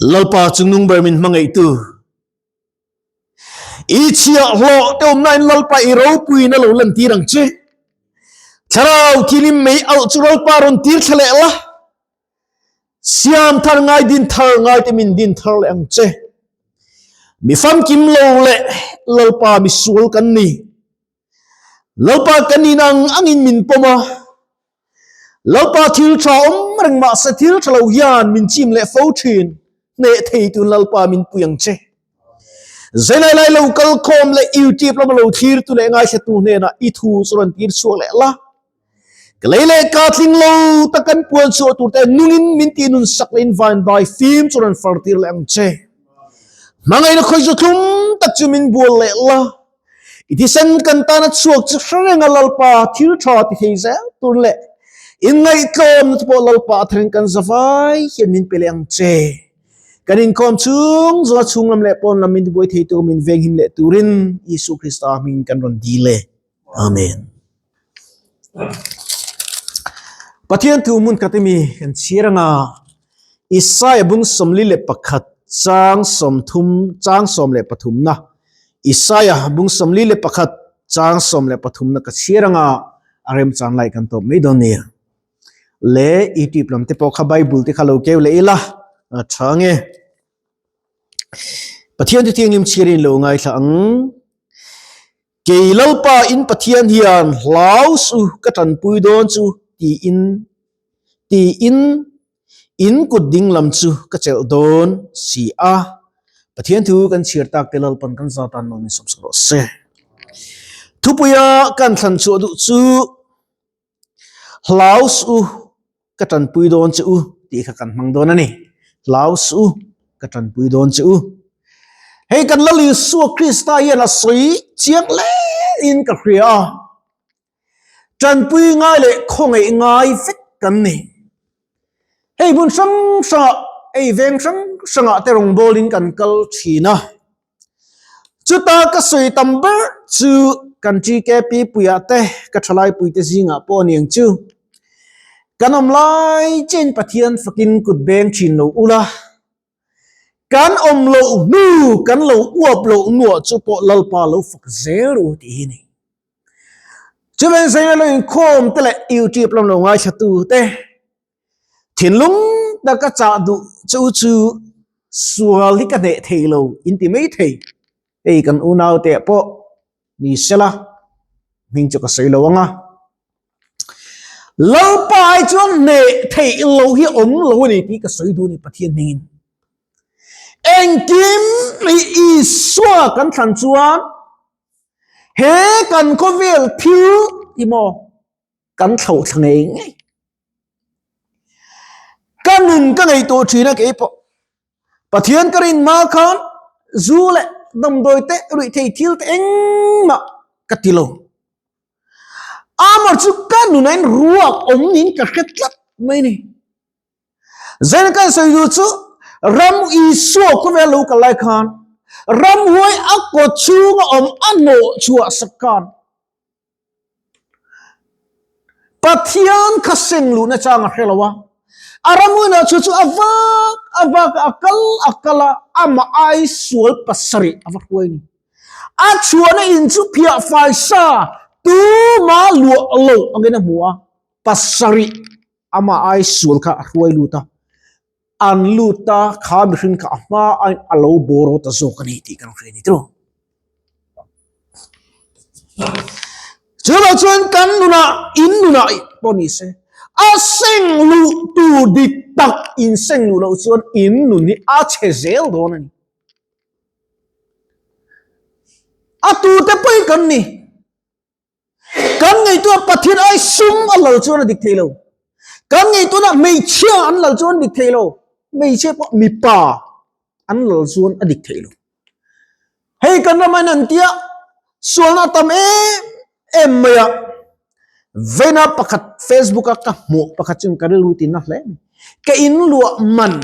Lalpa chungnung ber min hmangaihtu. I chhiahhlawh te awmna in Lalpa i ropuiin a lo lantir ang che. Thlarau thilim mei alh chu Lalpa rawn tir thla leh la. Siam thar ngai din thar ngai te min din thar leh ang che. Mi famkim lo leh Lalpa mi sual kan ni. Lalpa kan in ang angin min pawm a. Lalpa thil tha awm reng mahse thil tha lo hian min chim leh fo thin. Hneh thei tun Lalpa min pui ang che. Zailai lai lo kal khawm leh YouTube lama lo thlir tu leh ngaithla tu hnenah i thu chu rawn tir chhuak leh la. Ka lei leh ka tling lo tak kan puan chhuah tur te nungin min tih nun sak leh in vain dai fim chu rawn far tir leh ang che. Hmangaihna khawi chu thlum tak chu min bual leh la. I thisen kan tana chhuak chu hre reng a Lalpa thil tha ti thei zel tur leh inngaihtlawmna te pawh Lalpa a tharin kan zavai hian min pe leh ang che. Kan inkhawm chhung zawnga chhung lam leh pawn lam min tibuai thei tur min venghim leh turin Isu Krista hming kan rawn dil e. Amen. Pathian thu hmun khat imi kan chhir anga Isaiah bung 41 chang 30 chang 13 na Isaiah bung 41 chang 13 na ka chhir anga a rem chan lai kan tawp mai dawn nia. Le YouTube lam te pawh kha Bible te kha lo keu leh ila a tha nge. Pathian chu thianghlim chhiarin lo ngaithla ang. Kei Lalpa in Pathian hian hlau su ka tanpui dawn chu tiin tiin in kut ding lam chu ka chelh dawn si a. Pathian thu kan chhiar tak te Lalpan kan za tan lo min sawmsak rawh se. Thupuia kan thlan chhuah duh chu Hlau suh u, ka tanpui dawn che u tih kha kan hmang dawn a ni. Hlau suh u, ka tanpui dawn che u. Hei kan Lal Isua Krista hian a sawi chiang hle in ka hria a. Tanpui ngai leh khawngaih ngai vek kan ni. Hei hmun hrang hrangah, hei veng hrang hrangah te rawngbawlin kan kal thin a. Chuta ka sawi tam ber chu kan TKP puiah te ka thalai puite zingah pawh a ni ang chu. Kan awm lai chiahin Pathian fakin kut beng thin lo ula, kan awm loh hnu kan lo uap loh nuah chu pawh Lalpa lo fak zel u tih hi a ni. Chuvang zaina lo inkhawm te leh YouTube lam lo ngaithla tu te Thinlung taka chah duh chu chu sual hi ka hneh thei lo in ti mai thei. Hei kan unau te pawh ni sela hming chu ka sawi lo ang a. Lalpa ai chuan hneh theih lo hi awm lo a ni tih ka sawi duh a ni Pathian hmingin. Engkim hi Isua kan thlan chuan he kan khawvel thil ti maw kan thloh thla ngei ngei. Ka nun ka ngei tawh thin a kei pawh. Pathian ka rin hma khan zu leh damdawi te ruih thei thil te engmah ka ti lo. Amah chu ka nunah in ruak awm niin ka hre tlat mai ni. Zaina kan sawi duh chu ram Isua khawvel lo kal lai khan ramhuai a kaw chhunga awm a hnawh chhuah sak khan Pathian kha seng luhna chang a hre lo a, a ramhuainah chu chu a vak a vak a kal a kal a, amah ai sual pasarih a va hruai a ni. A chhuahna in chu phiah fai sa tuma luah lo angin a hmu a, pasarih amah ai sual kha a hruai lut a, an lut a, kha mihring kha a hma aiin a lo bawr ta zawk a ni tih kan hria a ni tiraw. Chu lo chuan kan nunah in nunah pawh ni se a seng luh tur dik tak in seng luh loh chuan in nun hi a chhe zel dawn a ni. A tute pawhin kan ni. Kan ngaihtuah Pathian ai sum a lal chuan a dik thei lo. Kan ngaihtuahna hmeichhia an lal chuan a dik thei lo. Hmeichhia pawh mipa an lal chuan a dik thei lo. Hei kan ram in an tia sualna a tam em em mai a. Veina pakhat Facebook a ka hmuh pakhat chu ka rilru tin a hle mai. Ka in luah man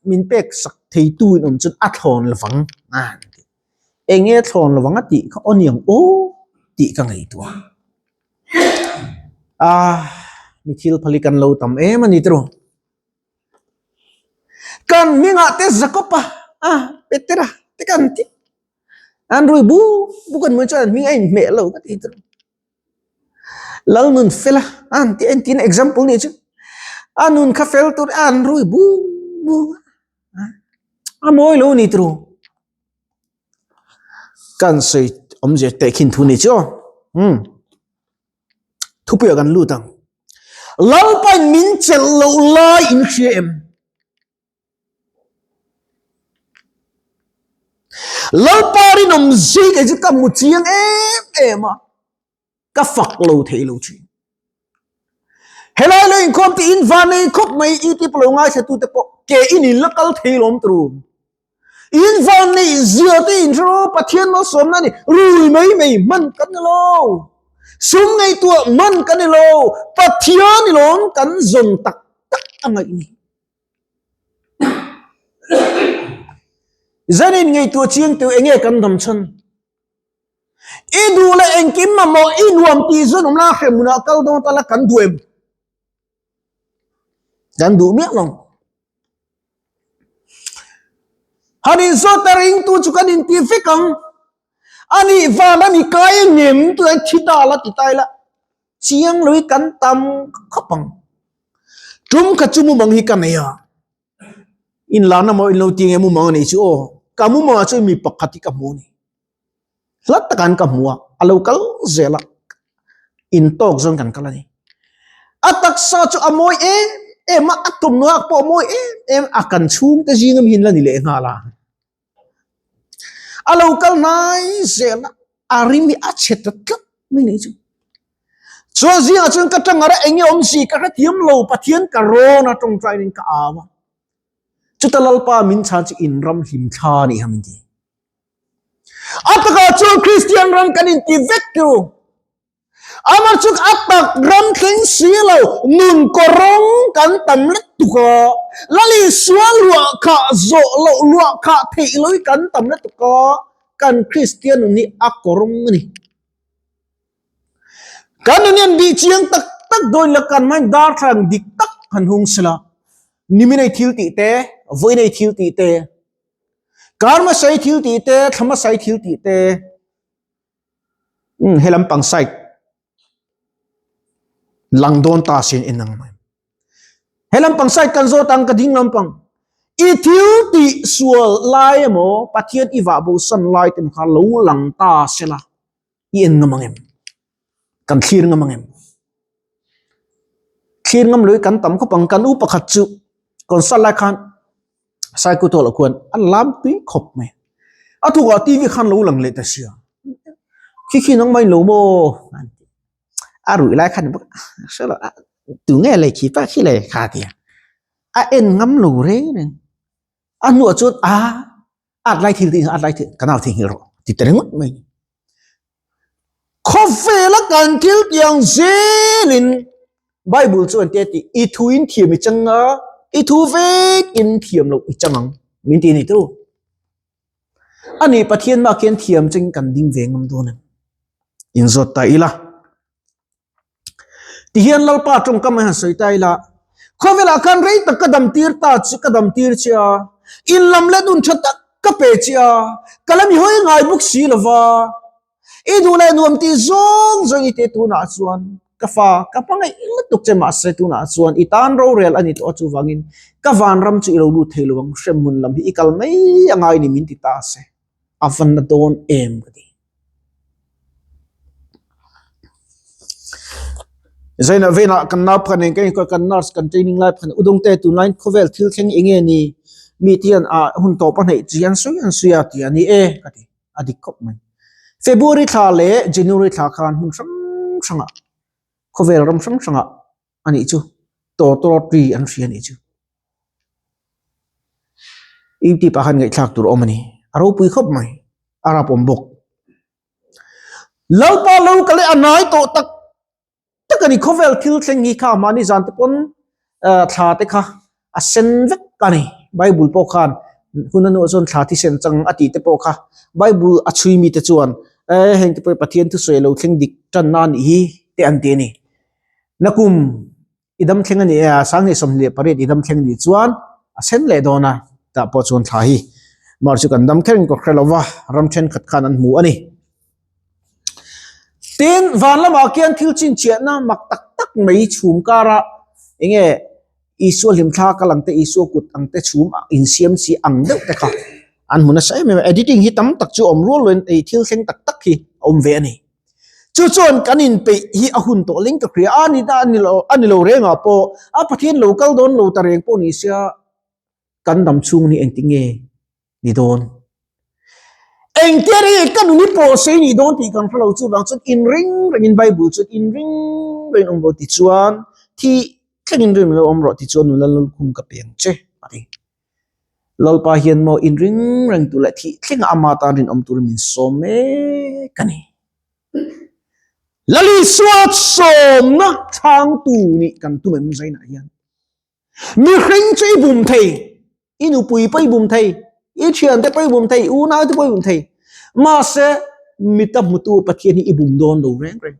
min pek sak thei tu in awm chuan a thlawn lovang an ti. Eng nge thlawn lovang a tih kha aw niang aw tih ka ngaihtuah. Ah, mi thil phal hi kan lo tam em a ni tiraw. Kan hmingah te Jakob-a, a, Petera te kan ti. An rui bu bu kan hmuh chuan an hming a inhmeh lo ka ti chu. Lal nun fel a, an ti entin example nih chu. A nun kha fel tur an rui bu bu a, a mawi lo ni turu. Kan sawi awmzia tehkhin thu ni chu aw. Umm. Thupuiah kan lut ang. Lalpain min chelh loh lai in hria em? Lalpa rinawm zui kei chu ka hmu chiang em em a, ka fak lo thei lo thin. Helai lo inkhawm te in van nei khawp mai YouTube lo ngaithla tute pawh ke in in la kal thei lawm turu. In van nei zia te in hre rawh Pathian malsawmna a ni rui mai mai hman kan ni lo. Sum ngaihtuah hman kan ni lo. Pathian i lawm kan zawn tak tak a ngaih ni. Zanin ngaihtuah chiang teuh enge kan dam chhan? I duh leh engkim mamawh i nuam tih zawn awm la hremhmunah kal dawn ta la kan duh em? Kan duh miah lo. Han inzawt a ringtu chu kan inti vek ang. Ani van ani kai ngem tunah thi ta la ti ta ila chiang lo hi kan tam khawp ang. Tum kha chu mumang hi ka nei a, in larna maw in lo ti nge mumang a nih chu aw, ka mumangah chuan mi pakhat hi ka hmu a ni. Hla takah an ka hmu a, a lo kal zel a, in tawk zawn kan kal a ni. A taksa chu a mawi em em a, a thawmhnaw hak pawh a mawi em em a, kan chhungte zing ami hi an la ni leh nghal a. A lo kal hnai zel a, a rim hi a chhe ta tlat mai nih chu. Chuan zingah chuan ka tang ara eng nge awm si ka hrethiam lo Pathian ka rawn a tawngtain in ka au a. Chuta Lalpa min chhan chu in ram hlim thla a nih kha min ti. A takah chuan Kristian ram kan inti vek tiro. Amah chu a tak ram thleng si lo, nun kawrawng kan tam let tuk a. Lal Isua luah khah zawh loh luah khah theih lo hi kan tam let tuk a, kan Kristian nun hi a kawrawng a ni. Kan nun hian bih chiang tak tak dawn ila kan hmain darthlalang dik tak han hung sela, nimin ei thil tih te, vawiin ei thil tih te, kar hmasa ei thil tih te, thla hmasa ei thil tih te, Umm he lampang side lang dawn ta sin en ang mai. He lampang side kan zawt ang ka ding lampang. I thil tih sual lai emaw Pathian i vah bo san lai te kha lo lang ta sela i en ngam ang em? Kan thlir ngam ang em? Thlir ngam lo hi kan tam khawp ang kan u pakhat chu concert lai khan Saikutawla lah khuan a lam tui khawp mai. A tukah TV khan lo lang leh ta sia. Khi khi nangmah in lo maw? An ti. A ruih lai khan bawk hre lo a tu nge lei khi pa khi le kha tia. A en ngam lo reng reng. A hnuah chuan a at lai thil tih at lai thil ka nau theihnghilh rawh ti ta ringawt mai. Khawvela kan thil tiang zelin Bible chuan te ti i thu in thiam i chang a, i thu vek in thiam loh i chang ang min ti ni tu. Ani Pathian mah khian thiam ching kan ding ve ngam dawn em? Inzawt ta ila. Tihian Lalpa tawngkam a han sawi ta ila, Khawvelah khan rei tak ka dam tir ta che, ka dam tir che a, in lam leh nun tha tak ka pe che a, ka la mi hawi ngai bawk si lo va, i duh leh nuam tih zawng zawng i ti tunah chuan ka fa ka hmangaih lutuk che mahse tunah chuan i tan rorel a ni tawh a chuvangin ka vanram chu i lo lut thei lo ang hremhmun lam hi i kal mai a ngai ni min ti ta se a va na dawn em ka ti. Zainah venah kan nau pakhat nen kan inkuah kan nurse kan training lai pakhat udawng te tunlaiin khawvel thil thleng eng nge ni mi te hian ah hun tawp a hnaih chi an sawi an sawi a tih a ni e ka ti a dik khawp mai. February thla leh January thla khan hmun hrang hrangah khawvel ram hrang hrangah a nih chu tawtawrawt ri an hria a nih chu. YouTube ah khan ngaihthlak tur awm a ni. A ropui khawp mai. A rap awm bawk. Lalpa lo ka leh a nai tawh tak tak a ni. Khawvel thil thleng hi kha mahni zan te pawn thla te kha a sen vek a ni. Bible pawh khan hun a nuah chuan thla thisen chang a tih te pawh kha Bible a chhui mi te chuan e heng te pawh hi Pathian thusawi a lo thleng dik tanna a nih hi te an ti a ni. Nakum i dam thleng a ni e a, 28 i dam thleng a nih chuan A sen leh dawn a, tah pawh chuan thla hi March chu kan dam kherin ka hre lo va, ram thenkhat khan an hmu a ni. Tin, van lamah khian thil chhinchhiahna mak tak tak mai chhum kara enge Isua hlimthla kal ang te, Isua kut ang te chhum insiam si ang deuh te kha an hmu nasa em em a. Editing hi tam tak chu awm rual loin ei thil thleng tak tak hi a awm ve a ni. Chu chuan kan inpeih hi a hun tawh ling ka hria a ni ta a ni lo a ni lo rengah pawh a Pathian lo kal dawn lo ta reng pawh ni sia kan dam chhung ni engtin nge ni dawn. Engtia reng nge ka nun hi pawh sei ni dawn tih kan hre lo chuvang chuan inring rengin Bible chuan inring rengin awm rawh ti chuan thi thlengin rin lo awm rawh ti chuan nula lalkhum ka pe ang che a ti. Lalpa hian maw inring reng tur leh thih thlengah ama tan rinawm turin min sawm mek a ni. Lalisua sawmna chhangtu nih kan tum em zainah hian mihring chu i bum thei, i nupui pawh i bum thei, i thiante pawh i bum thei, i unaute pawh i bum thei, mahse mita hmutu Pathian hi i bum dawn lo reng reng.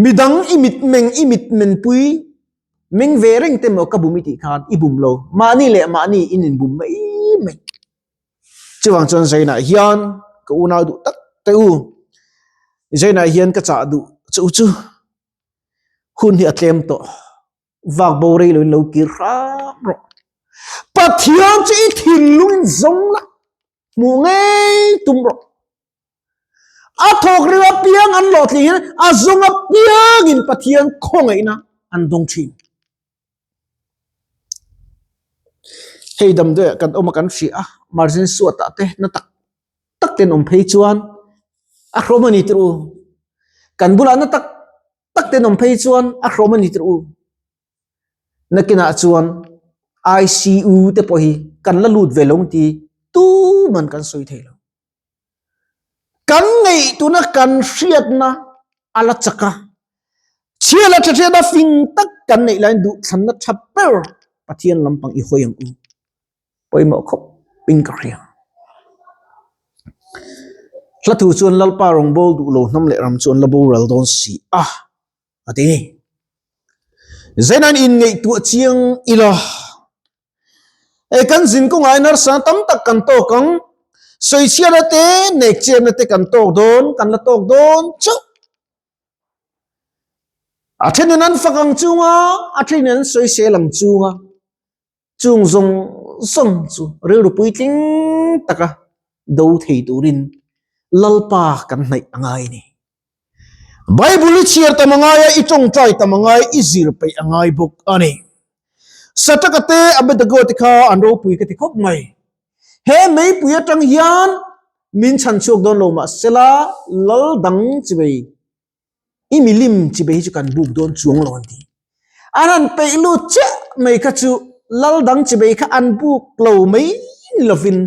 Midang i mitmeng i mitmenpui meng ve reng te maw ka bum i tih khan i bum lo, mahni leh mahni in inbum mai mai. Chuvang chuan Zainah hian ka unau duh tak te u, Zainah hian ka chah duh che u chu hun hi a tlem tawh, vak bo rei loin lo kir hram rawh. Pathian chu i thinlungin zawng la, hmuh ngei tum rawh. A thawk ril apiang an hlawhtling hian a zawng apiangin Pathian khawngaihna an dawng thin. Hei damdawiah kan awm a kan hria a, margin suatah te na tak tak ten awm phei chuan a hrawm a ni tirh u. Kan bulah na tak tak ten awm phei chuan a hrawm a ni tirh u. Nakinah chuan ICU te pawh hi kan la lut ve lo ang ti tuman kan sawi thei lo. Kan ngeihtuna kan hriatna a la chak a, chhia leh tha hriatna fing tak kan neih laiin duhthlanna tha ber Pathian lampang i hawi ang u. Pawimawh khawp in ka hria. Hla thu chuan Lalpa rawngbâwl duh lo hnam leh ram chu an la boral dawn si a, a ti. Zeinain inngaihtuah chiang ila. Hei kan zin kawngah hian harsa tam tak kan tawk ang, sawichhiatna te, nekchepna te kan tawk dawn, kan la tawk dawn chauh. A thenin an fak ang chunga, a thenin an sawisel ang chunga, chung zawng zawng chu rilru puitling taka do thei turin Lalpa kan hnaih a ngai a ni. Bible i chhiar tam a ngai a, i tawngtai tam a ngai, i zir peih a ngai bawk a ni. Sataka te Abednego te kha an ropui ka ti khawp mai. He meipui atang hian min chhan chhuak dawn lo mahsela lal dang chibei i milim chibei hi chu kan buk dawn chuang lo an ti. An han peih lut chiah mai kha chu lal dang chibei kha an buk lo mai ni lovin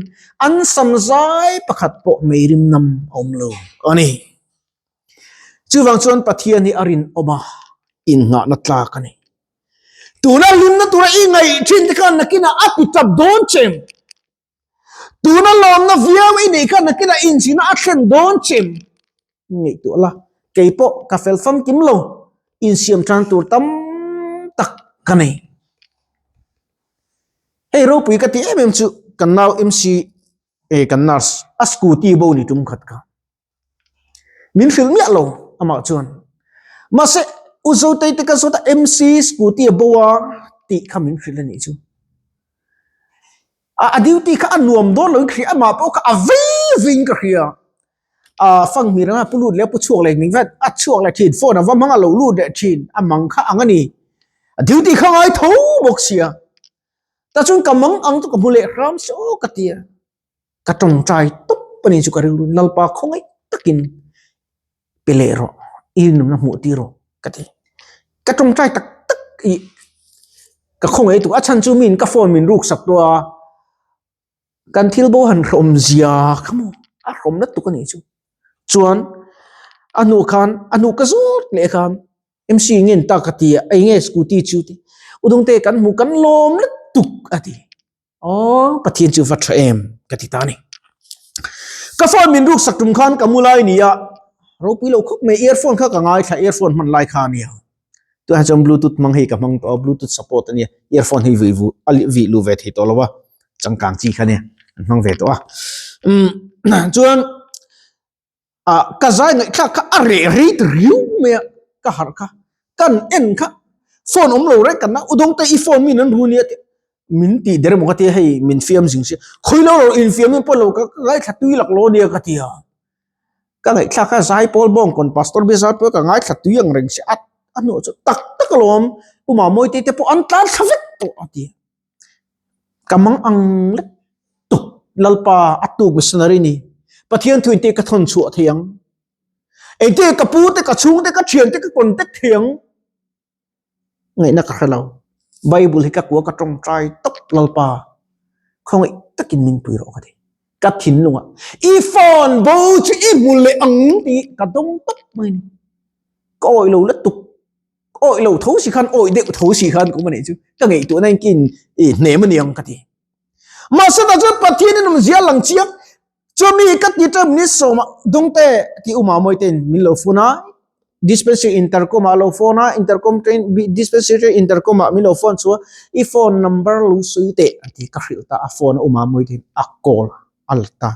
an sam zai pakhat pawh meirim nam a awm lo a ni. Chuvang chuan Pathian hi a rinawm a, innghahna tlak a ni. Tuna hlimna tura i ngaih thin te khan nakinah a ti tap dawn che. Tuna lawmna viau i neih khan nakinah inchhina a thlen dawn che. Ngaihtuah la, kei pawh ka fel famkim lo, insiam tan tur tam tak ka nei. Hei ropui ka ti em em chu kan nau MC eh kan nurse a scooty bo ni tum khat kha. Min hrilh miah lo amah chuan. Mahse U Zotei te ka zawt a MC scooty a bo a tih kha min hrilh a nih chu. A a duty kha a nuam dawn lo in ka hria amah pawh kha a vei vei in ka hria. A fanghmir anga pu lut leh a pu chhuak leh ning vet a chhuak leh thin phone a va hmang a lo lut leh thin a mang kha ang a ni. A duty kha ngai tho bawk sia. Tah chuan ka mang ang chu ka hmu leh hram se aw ka ti a. Ka tawngtai tawp a ni chu ka rilru Lalpa khawngaih takin pe leh rawh i rinawmna hmuh tir rawh ka ti. Ka tawngtai tak tak i ka khawngaih tuk a chhan chu miin ka phone min ruk sak tawh a kan thil bo han hrawm zia kha maw a hrawm na tuk a nih chu. Chuan a hnuh khan a hnuh ka zawt leh khan MC nge ni ta ka ti a eng nge scooty chu ti Udungte kan hmuh kan lawm lutuk a ti. Aw, Pathian chu va tha em ka ti ta a ni. Ka phone min ruk sak tum khan ka mu lai nia, ropui lo khawp mai, earphone kha ka ngaithla, earphone hman lai kha a nia. Tunah chuan bluetooth hmang hei ka hmang tawh a, bluetooth support a nia, earphone hi vih vuh a vih luh ve thei tawh lo a, changkang chi kha nia an hmang ve tawh a. Umm chuan ah ka zai ngaihthlak kha a reh rei ta riau mai a, ka harh kha, kan en kha phone awm lo reng kan a, u dawngte i phone mi nan ru nia tih min tih der emaw ka tia hei min fiam zing sia, khawi lo lo infiam in pawh lo ka ngaithla tui lak lo nia ka tia. Ka ngaihthlak a Zaipawl Bawngkawn Pastor Bial Zaipawl ka ngaithla tui ang reng si a a hnuah chu tak tak alawm Pu Mamawite te pawh an tlan thla vek tawh a ti. Ka mang ang lek tuk Lalpa a tuk missionary ni Pathian thuin te ka thawn chhuah thei ang. Engte ka pu te ka chhung te ka thian te ka contact thei ang. Ngaihna ka hre lo. Bible hi ka kua ka tawngtai tawp Lalpa khawngaih takin min pui rawh ka ti. Ka thinlungah i phone bo chu i hmu leh ang tih ka dawng tawp mai ni. Ka awih lo lutuk. Ka awih lo tho si khan awih deuh tho si khan kum a nih chu ka ngaihtuahna in ka in hnem a ni ang ka ti. Mahse tah chuan Pathian in awmzia a lang chiang. Chumi ka ti ṭam ni sawma dungte ti uma mawi ten min lo phone a, dispensary intercom ah lo phone a, intercom train dispensary intercom ah min lo phone chu a, i phone number lo sawi teh a ti ka hrilh ta a phone a uma mawi ten a call a la ta.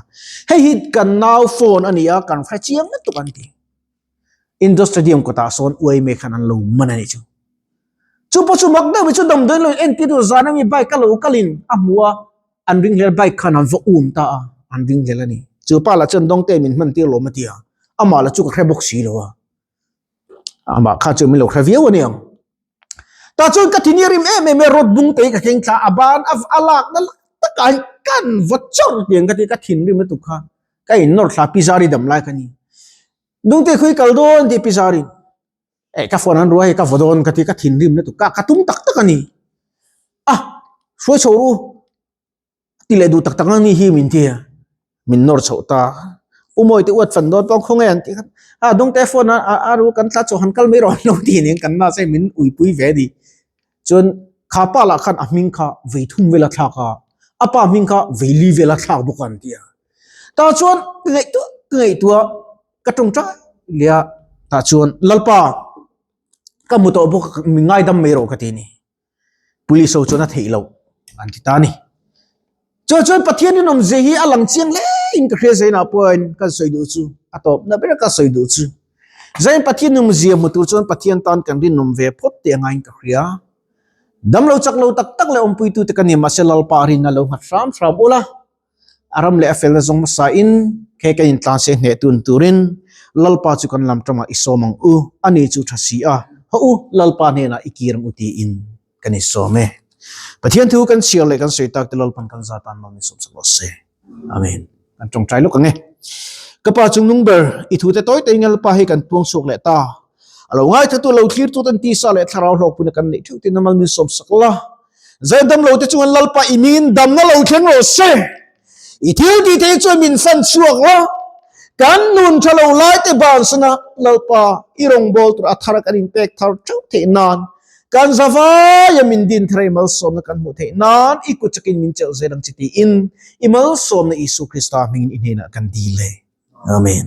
Hei hi kan nau phone a ni a kan hre chiang lutuk an ti. Indo stadium kawtah sawn uai mek khan an lo man a nih chu. Chu pawh chu mak deuh mai chu damdawiin lo in entir tur zan ami bike a lo kalin a hmu a, an ringhlel bike khan an va um ta a, an ringhlel a ni. Chu pa lah chuan dawngte min hman tir lawm a ti a, amah lah chu ka hre bawk si lo a, amah kha chu min lo hre viau a ni ang. Tah chuan ka thin hi a rim em em e, rod bung te hi ka keng thla a, ban a lak na takah hian kan va chawrh tiang ka ti, ka thinrim lutuk kha ka innawr thla pizari dam lai ka ni. Dungte khawi kal dawn tih pizarin eh ka phone an ruai ka vaw dawn ka ti ka thinrim lutuk ka ka tum tak tak a ni. A hruai chho ru ti leh duh tak tak ang ni hi min ti a min nawr chhoh ta. U Mawite uat fan dawn pawh khawnge an tih khan a Dungte phone a a ru kan tla chawh han kal mai rawh an lo ti nen kan nasa in min uipui ve a ni. Chuan kha pa lah khan a hming kha vei thum vel a thlak a, a pa hming kha vei li vel a thlak bawk a an ti a. Tah chuan ka ngaihtuah ka ngaihtuah ka tawngtai leh a, tah chuan Lalpa ka hmu tawh bawk a min ngaidam mai rawh ka ti a ni. Police ho chuan a theih loh an ti ta a ni. Chuan chuan Pathian rinawmzia hi a lang chiang hle in ka hria Zainah pawhin kan sawi duh chu a tawpna ber ka sawi duh chu. Zain Pathian rinawmzia hmu tur chuan Pathian tan kan rinawm ve phawt teh angaiin ka hria. Damlo chak lo tak tak leh awmpuitute ka ni mahse Lalpa rinna lo nghat hram hram ula. A ram leh a felna zawng hmasa in khe kan intlan se hneh tun turin Lalpa chu kan lam tangah i sawm ang u, ani chu tha si a, haw u Lalpa hnenah i kir ang u tiin kan i sawm e. Pathian thu kan chhiar leh kan sawi tak te Lalpan kan za tan mal min sawm sak rawh se. Amen. Kan tawngtai lawk ang e. Ka pa chung nung ber, i thu te tawi tawiin Lalpa hei kan puang chhuak leh ta. A lo ngaithatu lo thlirtu ten tisa leh thlarau hlawkpuina kan neih theuh tin a mal min sawm sak la. Zaidam lo te chuan Lalpa i min damna lo thleng rawh se. I thil tih te chuan min fan chhuak la. Kan nun tha lo lai te ban sana Lalpa i rawngbawl tur a thar kan inpek thar theuh theih nan kan zavaia min din thar i malsawmna kan hmuh theih nan i kut chakin min chelh zel ang che tiin i malsawmna Isu Krista hmingin i hnenah kan dil e. Amen.